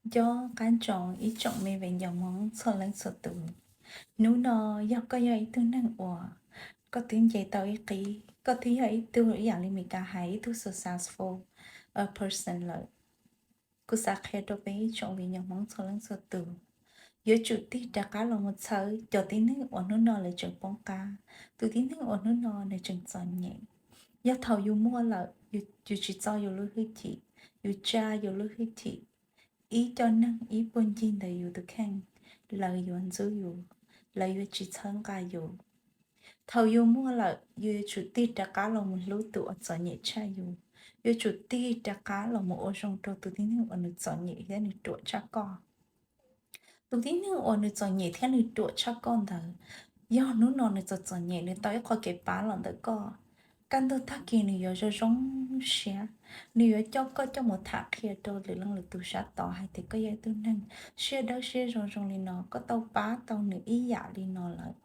Nco qab ntsoov ib tsoom me viv ncaus Hmoob txhua leej txhua tus. Hnub no yog koj yog ib tug neeg uas koj twb nce tau ib qib, koj twb yog ib tug ib yam li Mis Kas hais ib tug successful person lawm. Kuv xav qhia rau peb ib tsoom viv ncaus Hmoob txhua leej txhua tus, yuav tsum tig rov qab los mus txhawb cov tib neeg uas hnub no lawv tseem poob qab, tus tib neeg uas hnub no nws tseem txom nyem. Yog thaum yus muaj lawm, yus tsis txo yus lub hwj chim, yus tsa yus lub hwj chim, ib co neeg ib puag ncig ntawm yus tus kheej, lawv yuav ntxub yus, lawv yuav tsis txhawb nqa yus. Thaum yus muaj lawm, yus yuav tsum tig rov qab los mus hlub tus uas txom nyem tshaj yus, yuav tsum tig rov qab los mus ua zoo rau tus tib neeg uas nws txom nyem thiab nws ruam tshaj koj. Tus tib neeg uas nws txom nyem thiab nws ruam tshaj koj ntawd, yog hnub no nws txom txom nyem nws tau ib qho kev pab los ntawm koj, kaj ntug tag kis nws yuav zoo zoo siab, nws yuav coj koj coj mus tham qhia rau lwm leej lwm tus sab tod hais tias koj yog ib tug neeg siab dawb siab zoo zoo li no, koj tau pab tau nws ib yam li no lawm.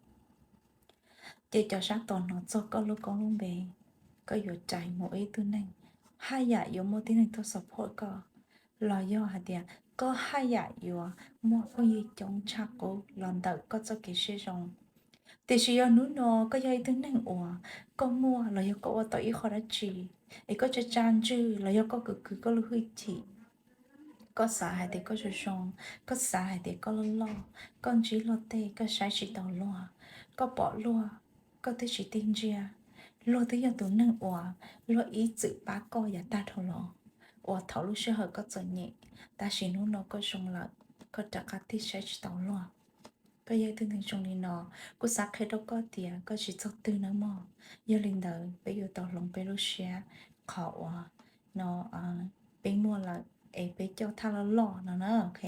Ces cov sab tod hnov txog koj lub koob lub npe, koj yuav rais mus ua ib tug neeg haj yam yuav muaj tib neeg tuaj support koj, los yog hais tias koj haj yam yuav muaj phooj ywg coob tshaj qub los ntawm koj txoj kev siab zoo. Tiam sis yog hnub no koj yog ib tug neeg uas koj muaj los yog koj ua tau ib qho dab tsi, es koj tsa tsa ntswg los yog koj kwv kwv koj lub hwj chim, koj xav hais tias koj zoo zoo, koj xav hais tias koj loj loj, koj ntsib luag tej koj saib tsis taus luag, koj pom luag koj twb tsis tig ntsia, luag twb yog tus neeg uas luag ib txwm pab koj yav tag dhau los, uas thaum lub sij hawm koj txom nyem, tab sis hnub no koj zoo lawm, koj rov qab tig saib tsis taus luag. Koj yog ib tug neeg zoo li no, kuv xav qhia rau koj tias koj tsis txog twg nawb mog. Yog li ntawd peb yuav tau hloov peb lub siab qhov uas no peb muaj lawm es peb coj thaj loj loj no na, ok.